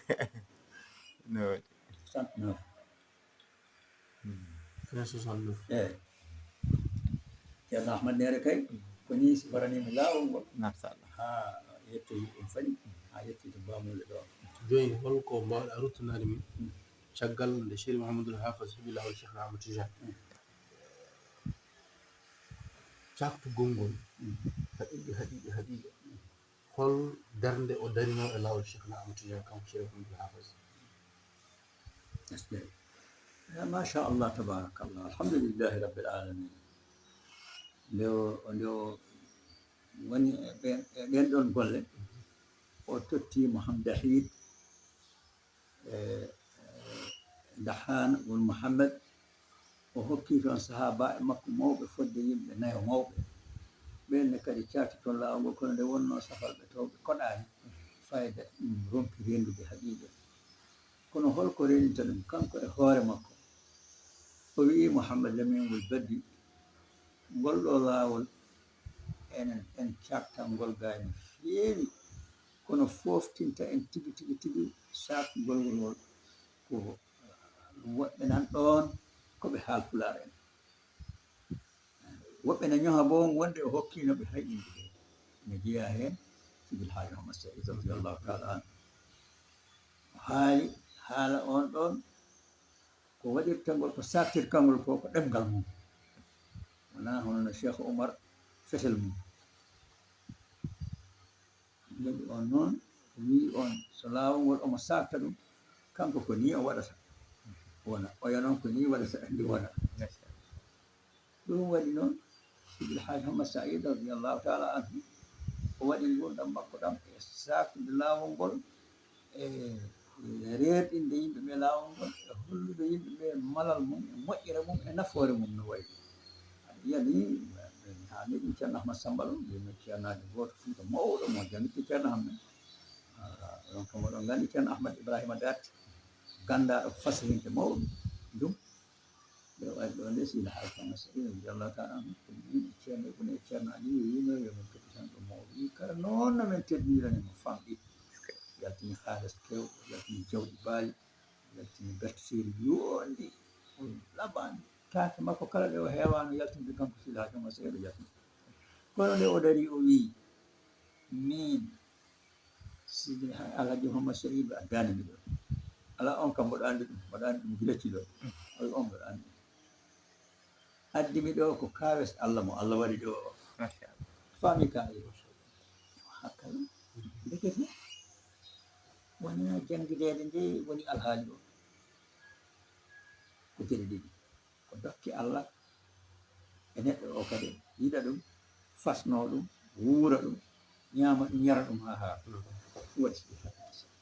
No waɗi. Soixante-neuf. Fin soixante-neuf. Eyi. Ceerno Ahmad Neere kay, ko nii si mbaraniimi laawol ngol. Machallah. Haa yettoyi ɗum fani, haa yettoyi to Bamule ɗo. Jooni, hol ko mbaawɗa ruttunaade min? Mm. Caggal nde Cheikh Mouhamadoul Hafiz heɓi laawol Cheikh Ahmad Tijani. Mm. Caaktugol ngol, mm, haqiiqa, haqiiqa, haqiiqa. Hol darnde o darinoo e laawol Cheikhna Amadou Tidiane, kanko Cheikh Abdoul Hafiz? Eskey. Eh, machallah, tabarakallah, alhamdulillahi rabbil alamin. Nde o, nde o woni e ɓen, e ɗen ɗon golle, o totti Mouhamed Ahid, e, e, Dahana won Mouhamed, o hokki toon sahaabaaɓe makko mawɓe fodde yimɓe nayo mawɓe. Ɓeen ne kadi caakti toon laawol ngol, kono nde wonnoo safalɓe towɓe koɗaani fayda, ɗum ronki renndude haqiiqa. Kono holko reeninta ɗum? Kanko e hoore makko, o wi'i Mouhammad Lamine Wul Baddi, ngol ɗo laawol, enen en cartan ngol gaa no feewi, kono fooftinta en tigi, tigi, tigi, saakgol ngol, ko ɗum woɓɓe nan ɗoon, ko ɓe Haalpulaar en. Woɓɓe na ñoha boo wonde o hokkiino ɓe hay innde. Ina jeyaa heen Sidil Haaji Muhammad Sa'iid radiyallaahu ta'aalaa anhu. O haali haala oon ɗoon, ko waɗirta ngol, ko saaktirta ngol ko, ko ɗemngal mum. Wonaa hono no Cheikh Oumar fetel mum. Njoɓi on noon, o wi'i on, so laawol ngol omo saakta ɗum, kanko ko nii o waɗata. Wona, oya noon ko nii waɗata, anndi wona. Ɗum waɗi noon, Sidil Haaji Muhammad Sa'iid radiyallaahu ta'aalaa anhu, o waɗi nguurndam makko ɗam e saaktude laawol ngol, e, e reerɗinde yimɓe ɓe laawol ngol, e hollude yimɓe ɓe malal mum, e moƴƴere mum, e nafoore mum no wayi. Aɗa yiya ni, mi haalni ɗum Ceerno Ahmad Samba Lo, mbiymi ceernaajo gooto Fuuta mawɗo mo janngiti Ceerno Ahmad. Ah, donc, moɗon nganndi Ceerno Ahmad Ibrahima Daat, ganndaaɗo fasihinte mawɗo ɗum. Nde o ari ɗo nde, Seydi Haaji Ahmad Sa'iid radiyallaahu ta'aalaa anhu, ko min e ceerno, e bune e ceernaajo, yo yino, yo min toppitano ɗum mawɗo. Wi kala noon no min teddinirani mo famɗi. Yaltini haalis kew, yaltini jawɗi baali, yaltini bertiseeri yooɗndi, laɓaandi. Kaake makko kala ɗe o heewaano yaltinde kanko Seydi Haaji Ahmad Sa'iid o yaltini. Kono nde o darii o wi'i, min Seydi Alhaji Muhammad Sa'iid addaani mi ɗo. Alaa on kam mboɗo anndi ɗum, mboɗo anndi ɗum gila cilo. Oy on mboɗo anndi ɗum. Addi mi ɗo ko kaawes Allah mo Allah waɗi ɗo o. Machallah. Faami ka e hakkala. Ndekete wonaa janngideede nde woni alhaali o. Ko geɗe ɗiɗi. Ko dokke Allah e neɗɗo o kadi yiɗa ɗum, fasnoo ɗum, wuura ɗum, ñaama ɗum, yara ɗum haa haaɗa. Ɗum waɗi Seydi Haaji Muhammad Sa'iid.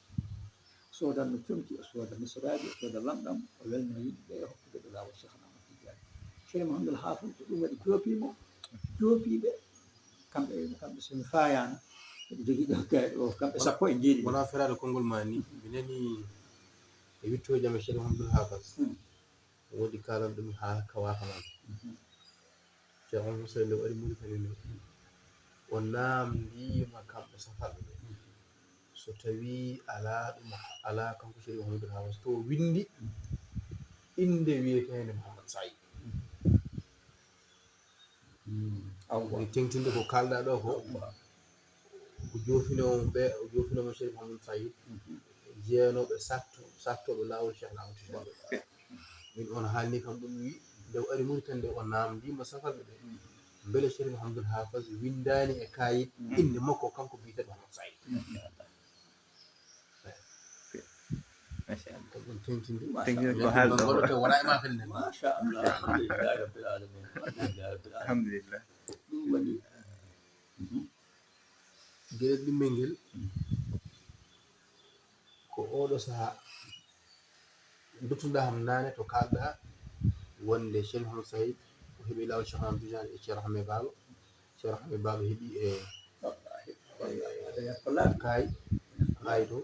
Soodanno comci, o sooda misiraaji, o sooda lamɗam, o welno yimɓe ɓe e hokkude ɓe laawol Cheikh Ahmad Tidiane. Cheikh Mouhamadoul Haafid ko ɗum waɗi joopii mo, joopii ɓe, kamɓe, kamɓe so mi faayaano, ɓe jogii ɗo kay ɗo, kamɓe sappo e jeeɗiɗo. Wona feraade konngol ma ni, mi nani e wittooji am e Cheikh Mouhamadoul Haafid. Hmm. Woodi kaalanɗo mi haa kawaaka man. Mhm. Ceerno Moussa nde o ari Mauritanie nde, o naamndiima kamɓe safarɓe ɓe. Mhm. So tawii alaa ɗum, alaa kanko Chérif Mouhamadou Hawa, so to o winndi innde wiyeteende Mouhammad Saïd. Mhm. Awwa. Woni teŋtinde ko kaalɗaa ɗo ko. Awwa. Ko joofinoowo ɓe, o joofinoowo Chérif Mouhamadou Saïd. Mhm. Jeyanooɓe satto-, sattooɓe laawol Cheikh Ahmad Tidiane. Min on haalni kam ɗum wi, nde o ari Mauritanie nde o naamndiima safarɓe ɓe. Mhm. Mbele Chérif Mouhamadou Hafiz winndaani e kaayit, mhm, innde makko kanko biyeteeɗo Mouhamadou Saïd. Mhm. Machallah. Ko ɗum teŋtinde. Teŋtinde ko haalɗo. Wona e ma pelle. Machallah. Alhamdulillahi rabbil alamin. Alhamdulillahi rabbil alamin. Alhamdulillah. Ɗum waɗi. Mhm. Geɗel ɗimmel ngel, ko oɗo sahaa, duttuɗaa ham naane to kaalɗaa wonde Cheikh Mouhamadou Saïd o heɓi laawol Cheikh Mouhamadou Tidiane e Ceerno Hammet Baaba. Ceerno Hammet Baaba heɓi e kaay, kaay to.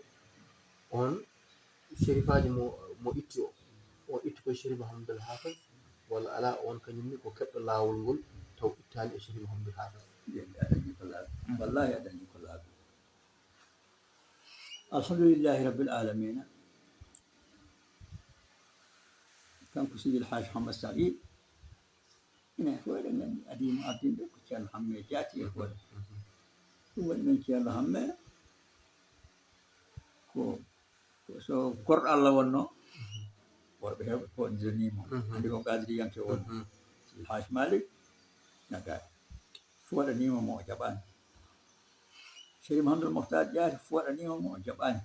On Sherifaaji mo, mo itti o, o itti koye Sherif Mouhamadoul Hafiz, walla alaa, on kañum ne ko keɓɗo laawol ngol, taw ittaani e Sherif Mouhamadoul Hafiz? Aɗa anndi ko laaɓi. Wallaahi aɗa anndi ko laaɓi. Alhamdulillahi Rabbil Aalamiina. Kanko Sidil Haaji Hammat Saïd, enen fof eɗen nganndi, adii mo ardinde ko Ceerno Hammee Jaati e hoore. Ɗum waɗi noon Ceerno Hammee ko, ko so korɗo Allah wonno, worɓe heewɓe poɗndiranii mo. Mhm. Anndi ko qaadiriyanke wonno. Mhm. Sidi Haaji Maalik Nagaari. Fooɗaniima mo, o jaɓaani. Sherif Mouhamadoul Mokhtar Jaati fooɗaniima mo, o jaɓaani.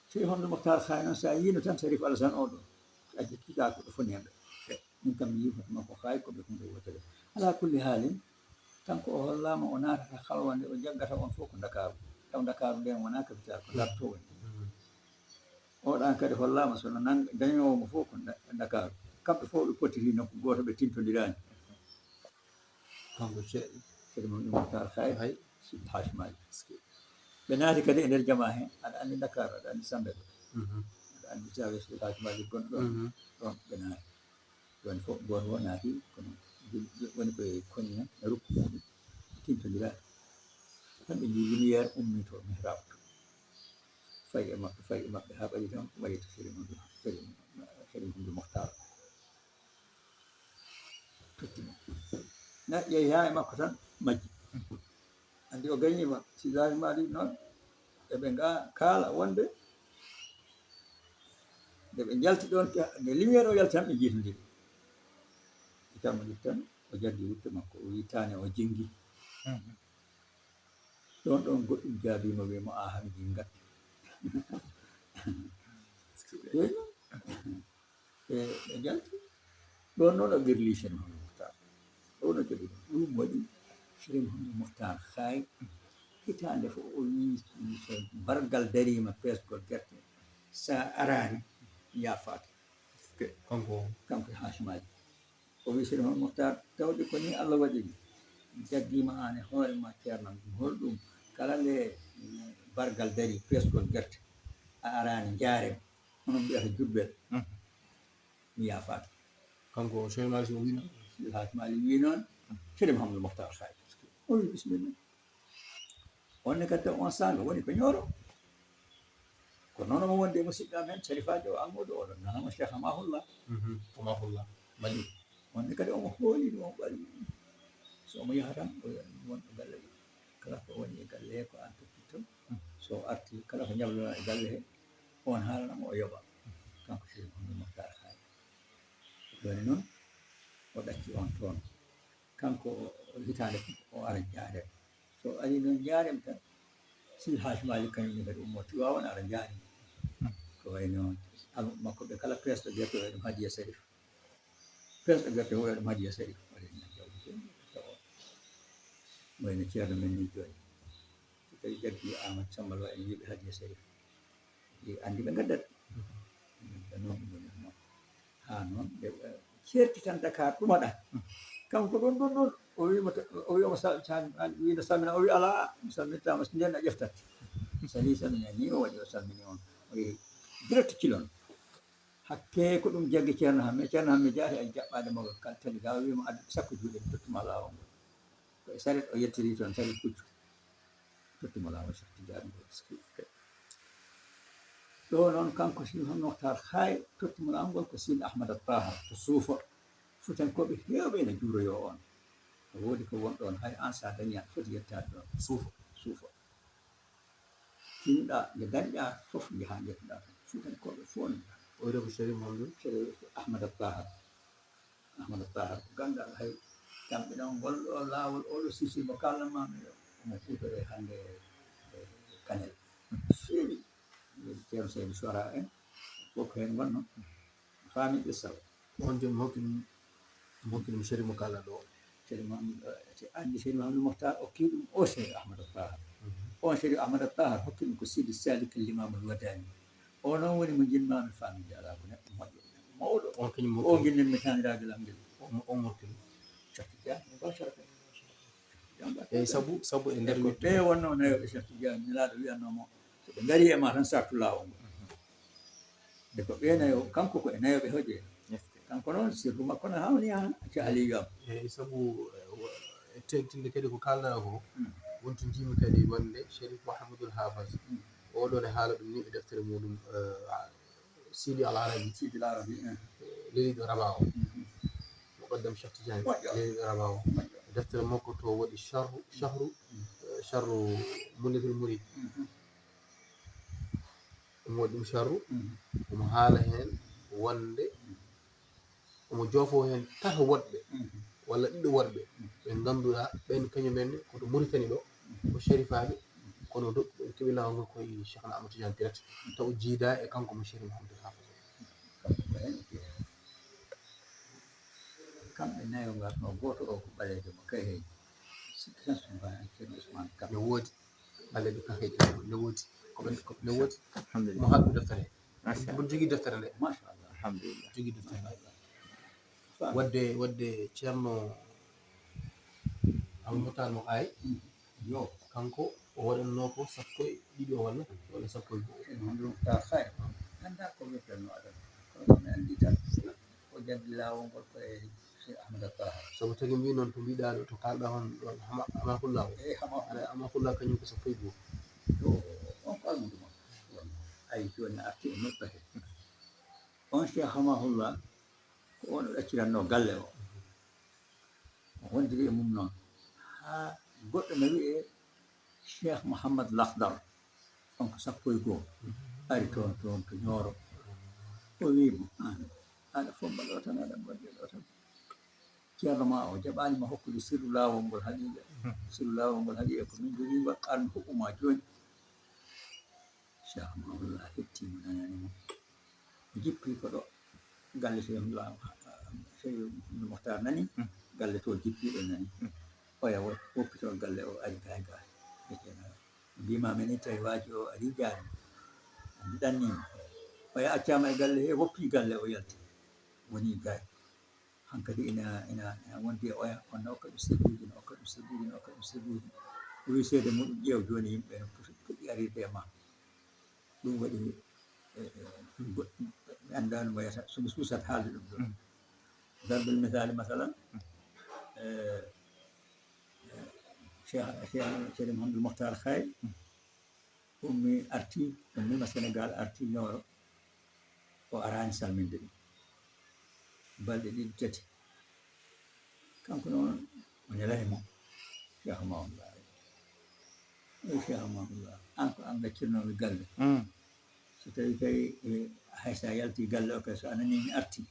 Sherif Mouhamadoul Mokhtar Xaay noon, so a yiino tan Sherif Alassane oɗo, a ƴettitaa ko ɗo foni hemɓe. Min kam mi yiifatnoo ko Xaay, ko ɓe hunde wootere. Alaa kulli haalin, kanko o hollaama o naatata halwa nde o jaggata on fof ko Ndakaaru. Taw Ndakaaru nden wonaa capital, ko Ndar to woni. Mhm. Oɗan kadi hollaama so no nang-, dañoowo mo fof ko Nda-, Ndakaaru. Kamɓe fof ɓe potiri nokku gooto, ɓe tintondiraani. Kanko ce-, Seydi Mouhamadou Mokhtar Xaay, hay, Sidi Haaji Maalik. Ɓe naati kadi e nder jamaa heen, aɗa anndi Ndakaaru, aɗa anndi Sambel. Mhm. Aɗa anndi tawe so taaki mbaɗi gonɗo ɗon, Mhm. ɗon ɓe naati. Woni fof, gooto fof naati, kono woni koye koñi hen, e rukku muɗum, tintondiraaka. Tan ɓe njii lumière ummii to mihrab to. Fayi e maɓɓe, fayi e maɓɓe haa ɓaɗi tan, wayi to Seri Mouhamadou, Seri, Seri Mouhamadou Mokhtar. Totti mo. Na yehi haa e makko tan, majji. Anndi o gañiima, si laari maari noon, eɓe nga kaala wonde, nde ɓe njalti ɗoon, nde lumière o yalti tan, ɓe njiitondiri. Itamma ɗum tan, o jardi wutte makko, o wii taane o jingi. Mhm. Ɗoon ɗoon goɗɗum jaabiima, wii mo, "Aa, haa mi jingat." Eey. E, ɓe njalti. Ɗoon noon o ɓirli Seri Mouhamadou Mokhtar. Ɗoon o jooɗi ɗoon. Ɗum waɗi Seri Mouhamadou Mokhtar Khaye. Hitaande fof o wii, so bargal dariima, peesgol gerte, so a araani, yaafaaka. Kanko? Kanko e Haaj Maalik. O wii, "Seri Mouhamadou Mokhtar, tawde ko nii Allah waɗiri. Jaggiima aan e hoore ma, Ceerno, ɗum holɗum? Kala nde, mm, bargal darii, peesgol gerte, a araani, njaarem, hono mbiyata Jurbel." Mhm. Mi yaafaaki. Kanko Seydi Maalik Sy o wii noon? Seydi Hajji Maalik wii noon, Seydi Mouhamadou Mokhtar Khaye. O wii, "Bisimilla." On ne kadi, on saanga woni ko Ñooro. Ko noon omo wondi e musidɗo amen, Sharifaajo Amadou, oɗon nanamo Cheikh Amahullah. Mhm, Amahullah. Mali. On ne kadi omo hooli ɗum, omo ɓaɗi. So omo yaha tan, o wiya ɗum wonɗo galle ɗum. Kala ko woni e galle he, ko aan toppitto. Mhm. So arti, kala ko ñabloɗaa e galle he, on haalana mo, o yoɓa. Kanko Seydi Mouhamadou Mokhtar Khaye. Jooni noon, o ɗacci on toon. Kanko o, o hitaande fof, o ara Njaarem. So o arii noon Njaarem tan, Seydi Hajji Maalik kañum ne kadi ummoo Tiwaawan, ara Njaarem. Ko wayi no almuɓɓe makko ɓe kala, peesɗo gerte, o wiya ɗum Hadiya Sarif. Peesɗo gerte, o wiya ɗum Hadiya Sarif. Waɗi noon jawdi, tawa wayno ceerno men ni jooni. So tawi jaggi Amadou Samba Lo en wiiɓe Hadiya Sarif. Ɗi anndi ɓe ngaddat. Ɓe noon ɗum woni noon. Haa noon ɓe, ɓe ceerti tan Dakar, ɗuma ɗan. Kanko ɗon, ɗon, ɗon, o wii mo, o wii omo sal-, sal-, wii no salmina, o wii, "Alaa, mi salmintaama, so ndeen a ƴeftat." Sali salmina ni, o waɗi, o salmini on. O yehi direct Cilon. Hakke ko ɗum jaggi Ceerno Hamme. Ceerno Hamme jaati ay jaɓɓaade mo kal tali ga, o wii mo, "Addu sakko juuɗe, mi tottuma laawol ngol." Ko e saret o yettiri toon, saret puccu. Tottimo laawol Cheikh Tidiane ngol. Ɗo noon kanko Seydi Mouhamadou Mokhtar Khaye, tottimo laawol ngol ko Seydi Ahmada Tahar to Suufa. Fuutankooɓe heewɓe ene njuuroyoo on. No woodi ko won ɗoon, hay aan so a dañii, aɗa foti yettaade ɗoon. Suufa, Suufa. Tinɗa nde dañɗa fof, njaha njettoɗa toon. Fuutankooɓe fof no njaha. O wiyetee ko Sherif Mamadou? Sherif Ahmada Tahar. Ahmada Tahar ko ganndal, hay kamɓe ɗon ngol ɗo laawol, oo ɗo sirsi mo kaalnanmaami ɗo, omo kuutoree hannde e Kanel. Feewi. Ceerno Seydi Sora en, fof ko heen ngonno. Faami qissa o. On jooni mo hokki ɗum, mo hokki ɗum Sherif mo kaalɗa ɗo. Sherif Mamadou, eh, anndi Sherif Mamadou Mokhtar okki ɗum o Sherif Ahmada Tahar. Mhm. On Sherif Ahmada Tahar hokki ɗum ko Sidi Salik Limamul Wadani. O noon woni mo njiɗmaami faaminde, alaa ko neɗɗo moƴƴo, mawɗo. On kañum mo o hokki. Nginnirmi taaniraagal am ngel. O mo, o mo hokki ɗum. Cakki Dia, mo Bachara kañum. Eyi, sabu, sabu e nder ko ɓe wonnoo nayooɓe Cheikh Tidiane, Nelaaɗo wiyatnoo mo, so ɓe ngarii e ma tan, saaktu laawol ngol. Nde ko ɓe nayo, kanko ko e nayooɓe hoje. Kanko noon, sirru makko no hawni haa Cheikh Aliou Yam. Eyi, sabu, eh, wo-, e teeŋtinde kadi ko kaalɗaa ko, hmm, won to njiimi kadi wonde Sherif Mouhamadoul Haafaz, hmm, oɗo ne haala ɗum ni e deftere muɗum, eh, Sidi Al Arabi. Sidi Al Arabi, eh. Leliiɗo Raba o. Mhm. Muqaddam Cheikh Tidiane, moƴƴo, leliiɗo Raba o. Moƴƴo. Deftere makko to waɗi Sharhu, Shahru, mhm, eh, Sharhu Munyatul Murid. Mhm. Omo waɗi ɗum Sharhu, mhm, omo haala heen wonde, mhm, omo joofoo heen tato woɗɓe, mhm, walla ɗiɗo woɗɓe, mhm, ɓe ngannduɗaa ɓeen kañum en ko to Muritani ɗo, mhm, ko sharifaaɓe, mhm, kono doƴƴi ɓe keɓi laawol ngol koye Cheikhna Ahmad Tidiane direct, taw jiidaa e kanko mo Sherif Mouhamadoul Haafaz o. Kamɓe nayo ngarno, gooto o ko ɓaleejo mo Kayhayɗi. Sikki tan so mbaɗa Ceerno Ousmane Ka. Ne woodi. Ɓaleejo Kayhayɗi, ne woodi. Ko ɓe, ko ne woodi. Alhamdulillah. Mo haɗu deftere. Machallah. Mboɗo jogii deftere nde. Machallah. Alhamdulillah. Jogii deftere nde. Machallah. Wadde, wadde Ceerno Amadou Mokhtar mo Khaye. Mm. Yo. Kanko o waɗannoo ko sappo e ɗiɗo walla, walla sappo e go'o. Ceerno Amadou Mokhtar Khaye. Laawol ngol ko e Cheikh Ahmada Taha. Sabu tagi mbi noon to mbiɗaa ɗo, to kaalɗaa hono ɗoon Hama-, Hamahulla o. Eyi, Hamahulla. Aɗa Hamahulla kañum ko sappo e goo. Yo, on ko almudo mon. Ay, jooni arti e neɗɗo he. On Cheikh Hamahulla, ko on o ɗacciranno galle o. O wondiri e mum noon. Haa goɗɗo no wiyee Cheikh Mouhamad Lakhdar. On ko sappo e goo. Ari toon, toon to Ñooro. O wii mo, "Aan, aɗa fomba ɗo tan, aɗa bonde ɗo tan." Ceerno ma o jaɓaani ma hokkude sirru laawol ngol haqiiqa. Sirru laawol ngol haqiiqa ko min jogii ngol, aan mi hokku ma jooni. Cheikh Mouhamadou a hetti mo, nanani mo. O jippi ko ɗo galle Cheikh Mouhamadou Mokhtar nani, galle to jippiɗo nani. Oya wo-, woppito galle o ari gaay gaay. Mbima men ni tawi waaji o ari jaari. Andi ɗanni mo. Oya accama e galle he, woppi galle o yalti. Woni gaay. Hankadi ina, ina, ina wondi e oya, on no okka ɗum sirruuji, no okka ɗum sirruuji, no okka ɗum sirruuji. O wi seede muɗum, ƴeew jooni yimɓe no puɗɗi, puɗɗi arirde e ma. Ɗum waɗi, eh, eh, goɗɗum mi anndaani mo yata, so mi suusat haalde ɗum ɗo. Mm. Darbel misaali, masalan, eh, eh, Cheikh, Cheikh, Cheikh Mouhamadou Mokhtar Khaye, mm, ummi arti, ummima Sénégal, arti Nioro, o araani salminde ɗum. Balɗe ɗiɗi, tati. Kanko noon, o nelani mo. Cheikh Mamadou Ba. Eyi, Cheikh Mamadou Ba, aan ko aan gaccirnoomi galle. Mm. So tawi kay, eh, hay so a yalti galle o kay, so a nanii mi arti.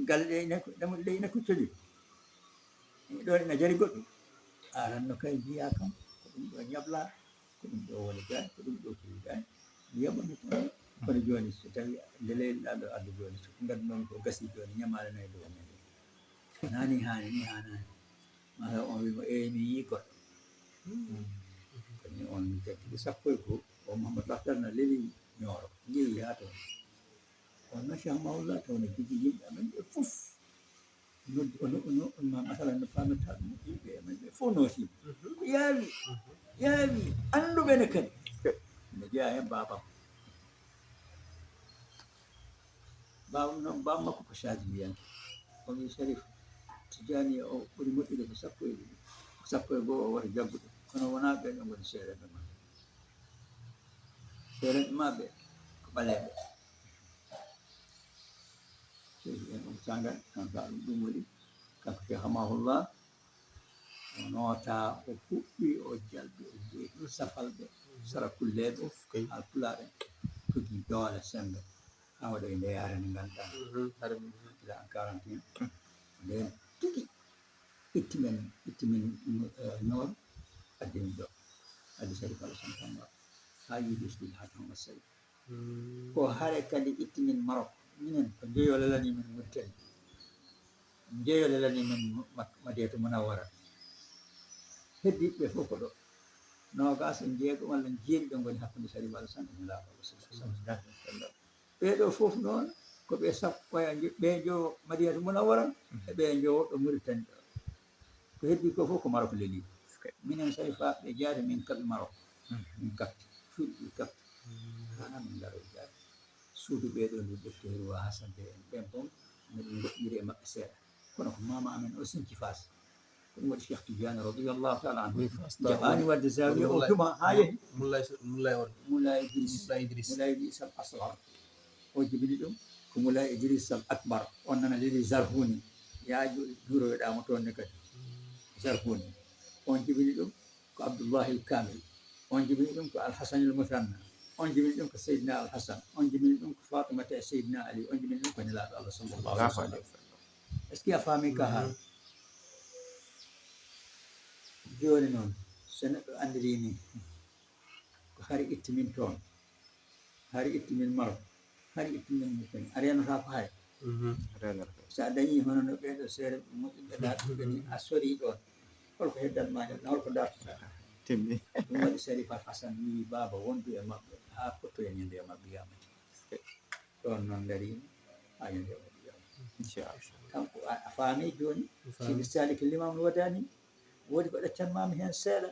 Galle ɗe ina ko, dammuɗe ɗe ina kuccodi. Ɗo ina jari goɗɗum. Aranno kay mbiyaa kam, ko ɗum ɗo ñabla, ko ɗum ɗo woni gaay, ko ɗum ɗo tigi gaay. Mi yoɓani tan. Kono jooni, so tawi nde leyɗaa ɗo addu jooni, so ko ngaddunomi ko gasi jooni, ñamaale nayi ɗo woni. Nani haani, ni haanaani. Mala on wi mo, "Eey, mi yii goɗɗo." Kono on mi tati sappo e goo, o Mouhamadou Bakkar na leli Ñooro. Njeewi haa toon. On no Cheikh Maoula toon e jogii yimɓe amen ɓe fof. Noddi, o no, o no, o no, masalan, no paamirta ɗum, yimɓe e men ɓe fof nootiima. Mhm. Ko yaawi, mhm, yaawi, annduɓe ne kadi. Ok. Ne jeyaa heen baabam. Baabam noon, baabam makko ko Saadiliyanke. O wii, "Sharif, Tijaani o ɓuri moƴƴude ko sappo e ɗiɗi. Ko sappo e goo o wota jaggude. Kono wonaa ɓeen ɓe ngoni seereeɓe ma. Seereeɓe ma ɓe ko ɓaleeɓe." Seydi en on sanga, kanko ɗum, ɗum waɗi, kanko Cheikh Hamahullah, o noota, o huɓɓi, o jalbi, o jeeyi ɗum safalɓe, sarakulleeɓe, ok, Haalpulaar en, tuggi doole, semmbe, haa waɗa e nde yaare nde ngannduɗaa, mhm, hare mum, gila en quarante et un. Nden tigi itti men, itti men, eh, Ñooro, addi min ɗo, addi Sharif Alassane Camara, haa yiide Seydi Hadj Omar Sharif. Mm. Ko hare kadi itti min Maroc. Minen ko njeyo lelani min Mauritanie. Njeyo lelani min Ma-, Madinatu Munawwara. Heddiiɓe ɓe fof ko ɗo. Noogaas e jeego walla jeeɗiɗo ngoni hakkunde Sharif Alassane e Nelaaɗo o, sallallahu alaihi wasallam. Ɓee ɗo fof noon ko ɓe sappo e njo-, ɓe njowo Madinatu Munawwara, mm, e ɓe njowo ɗo Mauritanie ɗo. Ko heddi ko fof ko Maroc leli. Ok. Minen Sharifaaɓe jaati min kaɓi Maroc. Mm. Min kaɓti, cuuɗi ɗi kaɓti. Mm. Haa min ngaro jaati. Suudu ɓee ɗo ndu Docteur Wa Hassan Bey en ɓen fof, miɗen ngoɗɗindiri e maɓɓe seeɗa. Kono ko maama amen o sinci Faas. Ko ɗum waɗi Cheikh Tidiane radiyallahu ta'ala anhu. Oui, Faas, jaɓaani waɗde zawiya o Moulay, juma haa yehi. Moulay, Moulay on. Moulay Idriss. Moulay Idriss. Moulay Idriss Al Asghar. O jibini ɗum ko Moulay Idriss Al Akbar. On nana leli Zarhuni. Yaa ju-, juuroyoɗaa mo toon ne kadi. Zarhuni. On jibini ɗum ko Abdullahi Al Kamil. On jibini ɗum ko Al Hasan Al Muthanna. On jibini ɗum ko Seydina Al Hasan. On jibini ɗum ko Fatimata e Seydina Ali. On jibini ɗum ko Nelaaɗo Allah sallallahu alaihi wasallam. Est-ce que a faami ka haala? Mhm. Jooni noon, so neɗɗo anndiri ni, ko hari itti min toon, hari itti min Maroc, hari itti min Mauritanie, a reenataa ko hay. Mhm. Reenataa. So a dañii hono no ɓee ɗo seeɗa moƴƴuɓe laaɓuɓe ni, a sorii ɗoon, holko heddat ma heen, holko dartata? Timmi. Ɗum waɗi Sharif Al Hasan wii baaba wondu e maɓɓe haa pottoya ñande e maɓɓe yaamati. Ɗoon noon ngariimi haa ñande e maɓɓe yaamati. Inchallah. Kanko a, a faami jooni? Mi faami. Sidi Salik Limamul Wadani, woodi ko ɗaccanmaami heen seeɗa.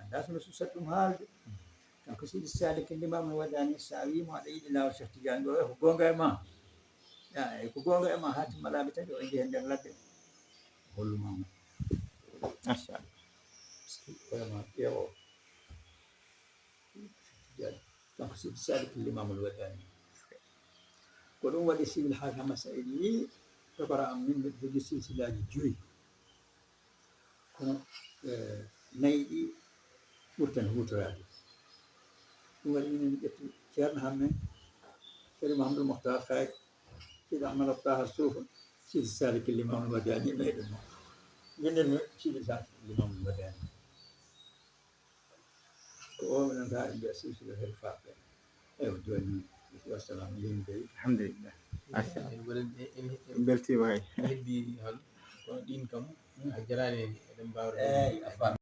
Anndaa so no susat ɗum haalde. Kanko Sidi Salik Limamul Wadani, so a wii mo aɗa yiɗi laawol Cheikh Tidiane ɗo, ko goonga e ma. Ya, e ko goonga e ma, haa timma laabi tati, o jehi nder ladde, holluma mo. Machallah. Vraiment, ƴeewo. Kanko Sidi Salik Limamul Wadani. Ko ɗum waɗi Sidi El Hadj Hamad Saïd wi, tokora am min, miɗo jogii silsilaaji joyi. Kono, eh, nayi ɗi ɓurtan huutoraade. Ɗum waɗi minen ƴetti Ceerno Hamme, Ceerno Mahamadou Mokhtar Khaye, Sidi Ahmad Taha Soufa, Sidi Salik Limamul Wadani, meɗen mo. Minen no Sidi Salik Limamul Wadani. Ko o, minen taa en mbiya silsila hel faɓɓe. Eywa, jooni, wassalam, yimɓe. Alhamdulillah. Machallah. En mbaɗi, en, en, en Beltiima kay. Heddi hol, kono ɗin kam, a jaraani, eɗen mbaawde. Eyyi, a faami.